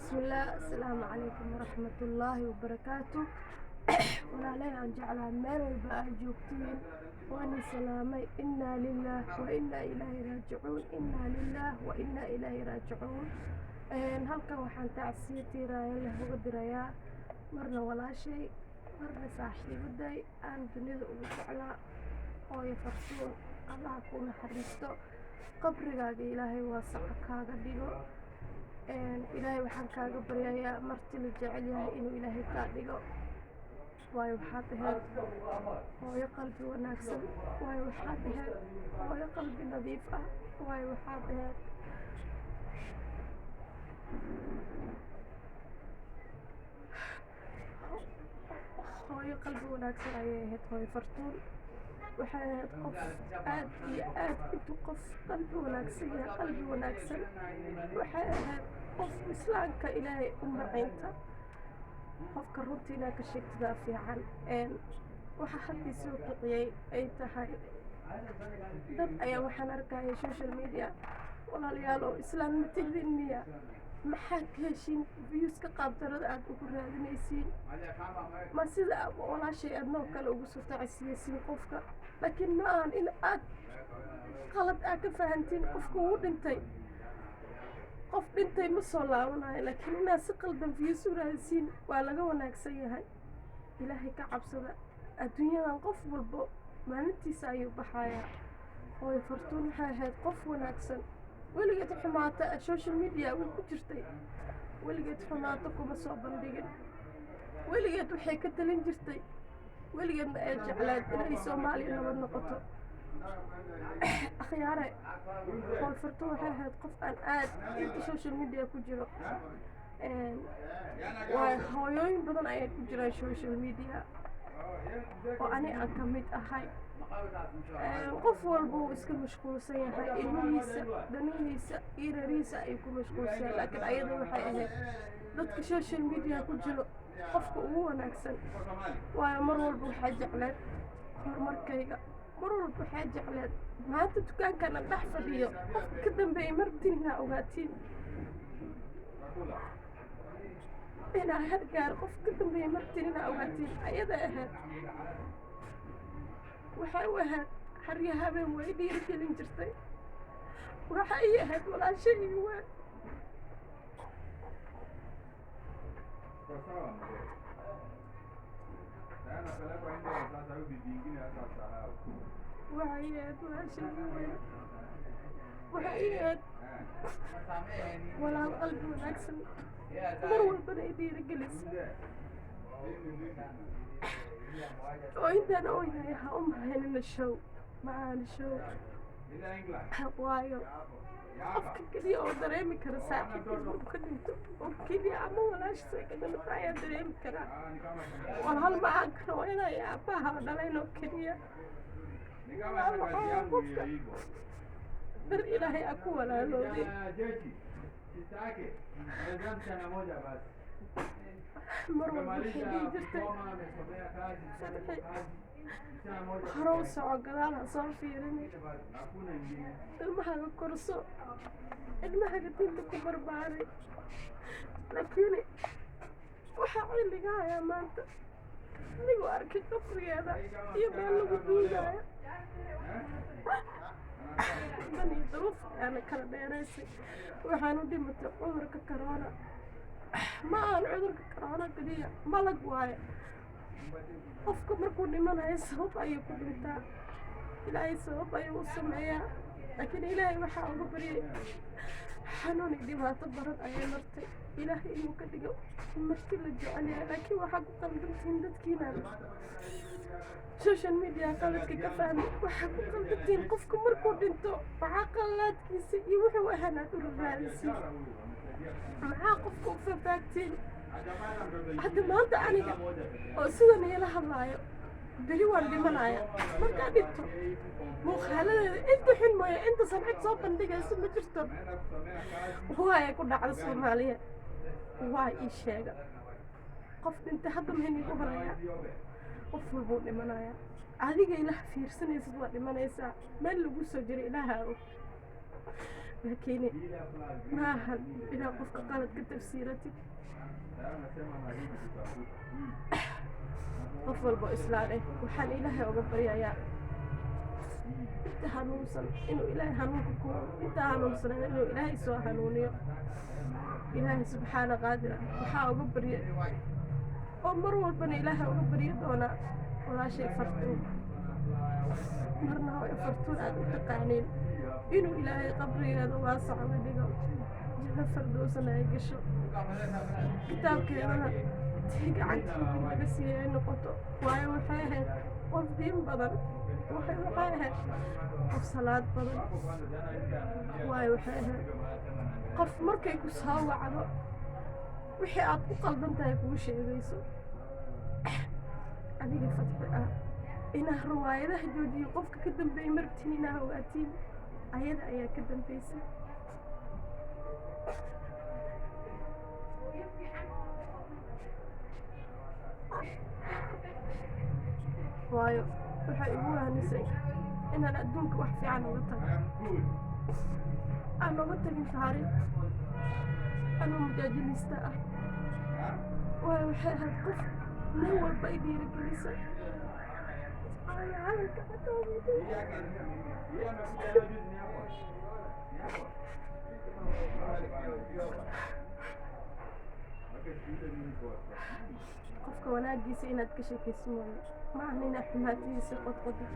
Bismillaah, assalaamu calaykum waraxmatullaahi wabarakaatu. Walaalay aan jeclaa, meel walba aad joogtiin waan salaamay. Innaa lillaah wa innaa ilaahi raajicuun, innaa lillaah wa innaa ilaahi raajicuun. Halkan waxaan tacsiyo tiiraayo leh uga dirayaa marna walaashay, marna saaxiibaday aan dunida ugu jeclaa, Hooyo Fartuun. Allaha kuu naxariisto, qabrigaaga Ilaahay waasaca kaaga dhigo. Ilaahay waxaan kaaga baryayaa marti la jecel yahay inuu Ilaahay kaa dhigo, waayo waxaad ahayd hooyo qalbi wanaagsan, waayo waxaad ahayd hooyo qalbi nadiif ah, waayo waxaad ahayd hooyo qalbi wanaagsan ayay ahayd. Hooyo Fartuun waxay ahayd qof aad iyo aad intuu qof qalbi wanaagsan yahay, qalbi wanaagsan. Waxay ahayd qof Islaamka Ilaahay u macaynta. Qofka runtii inaa ka sheegtidaa fiican. Waxa haddii soo kiciyey ay tahay dad ayaa waxaan arkaya social media. Walaalayaal, oo Islaan ma tihdin miya? Maxaad ka heshiin viewska qaabdarada aad ugu raadinaysiin? Ma sida walaashay adnoo kale ugu soo tacasiyeysiin qofka? Laakiin ma ahan in aad qalad aad ka fahantiin. Qofka wuu dhintay, qof dhintay ma soo laabanayo, laakiin inaad si qaldan views u raadisiin waa laga wanaagsan yahay. Ilaahay ka cabsada. Adduunyadan qof walbo maalintiisa ayuu baxayaa. Hooyo Fartuun waxay ahayd qof wanaagsan. Weligeed xumaata social media way ku jirtay, weligeed xumaato kuma soo bandhigin. Weligeed waxay ka talin jirtay, weligeedna ay jecleed inay Soomaaliya nabad noqoto. Akhyaare, Hooyo Fartuun waxay ahayd qof aan aad inta social media ku jiro. Waa hooyooyin badan ayaa ku jiraan social media oo ani aan ka mid ahay. Qof walba uu iska mashquulsan yahay, ilmihiisa, danihiisa iyo reerihiisa ayuu ku mashquulsan yahay, laakiin ayada waxay ahayd dadka social media ku jiro qofka ugu wanaagsan, waayo mar walba waxaa jecleed horumarkayga, mar walba waxaa jecleed maanta dukaankan aan dhex fadhiyo qofka ka dambeeyay. Martin inaa ogaatiin inaa hergaar qof ka dambeeyay, martin inaa ogaatiin ayada ahayd. Waxay u ahayd harya habeen, way dhiirigelin jirtay. Waxa ii ahayd walaashaygi weyn. Waxay ii ahayd walaashaygi weyn, waxay ii ahayd walaal qalbi wanaagsan, mar walbana i dhiirigelisa. Oo intaan ooyahay ha u malaynina show macaani show, waayo qofka keliya oo dareemi kara saaxiibkiis markuu ka dhinto oo keliya ama walaashiis ay ka dhimato ayaa dareemi karaa. Walaal ma aan karo inay aabbaha dhalayn oo keliya. Walaal waxaa qofka dar Ilaahay a ku walaaloodin. Mar walba waxay dhihi jirtay: "Farxi, hore u soco, gadaal ha soo fiirini, ilmahaga korso, ilmahaga diinta ku barbaaray." Laakiin waxaa xilliga hayaa maanta anigoo arkay qabrigeeda iyo meel lagu duugaayo. Dan iyo duruuf ayaana kala dheeraysay. Waxaan u dhimatay cudurka corona. Ma ahan cudurka corona keliya, malag waaye. Qofka markuu dhimanayo sabab ayuu ku dhintaa, Ilaahay sabab ayuu u sameeyaa, laakiin Ilaahay waxaa uga baryay xanuun iyo dhibaato badan ayay martay, Ilaahay inuu ka dhigo marti la jecel yahay. Laakiin waxaa ku qaldantihiin dadkiinaan social media qaladka ka fahmay. Waxaa ku qaldantihiin qofka markuu dhinto maxaa qalalaadkiisa iyo wuxuu ahaan aad u raraadisiin? Maxaa qofka u fafaagtiin? Hadda maanta aniga oo sidan iila hadlaayo, beri waan dhimanaya. Markaa dhinto muuqaaladeeda inta xun mooya intasan cid soo bandhigayso ma jirto. Waaya ku dhacda Soomaaliya? Waa ii sheega, qof dhintay hadda mahin igu horeeya. Qof walbuu dhimanaya. Adiga Ilaah fiirsanaysid waa dhimanaysaa. Meel lagu soo jiray Ilaaha og. Laakiin ma ahan inaad qofka qalad ka tafsiiratid. Qof walba oo islaan eh, waxaan Ilaahay uga baryayaa inta hanuunsan inuu Ilaahay hanuunka ku, inta hanuunsanan inuu Ilaahay soo hanuuniyo. Ilaahay subxaana qaadira waxaa uga barya oo mar walbana Ilaahay uga baryi doonaa walaashay Fartuun, marna hooyo Fartuun aad u taqaaniin, inuu Ilaahay qabrigeeda waasac uga dhigo, janno fardowsana ay gasho, kitaabkeedana tii gacanta midig laga siiyey ay noqoto. Waayo waxay ahayd qof diin badan, waxay ahayd qof salaad badan. Waayo waxay ahayd qof markay ku soo wacdo wixii aad ku qaldan tahay kuu sheegayso. Aniga Fatxi ah inaa riwaayadaha joojiyo qofka ka dambeeyey marabtiin inaa ogaatiin, ayada ayaa ka dambeysay. Waayo waxay igu wahnisay inaan adduunka wax fiican uga tago, aan uga tagin taariikh anoo mujaajilista ah. Waayo waxay ahayd qof nin walba i dhiirigelisa. Calanka qofka wanaagiisa inaad ka sheekayso mooye, ma ahan inaad xumaatihiisa qodqodid.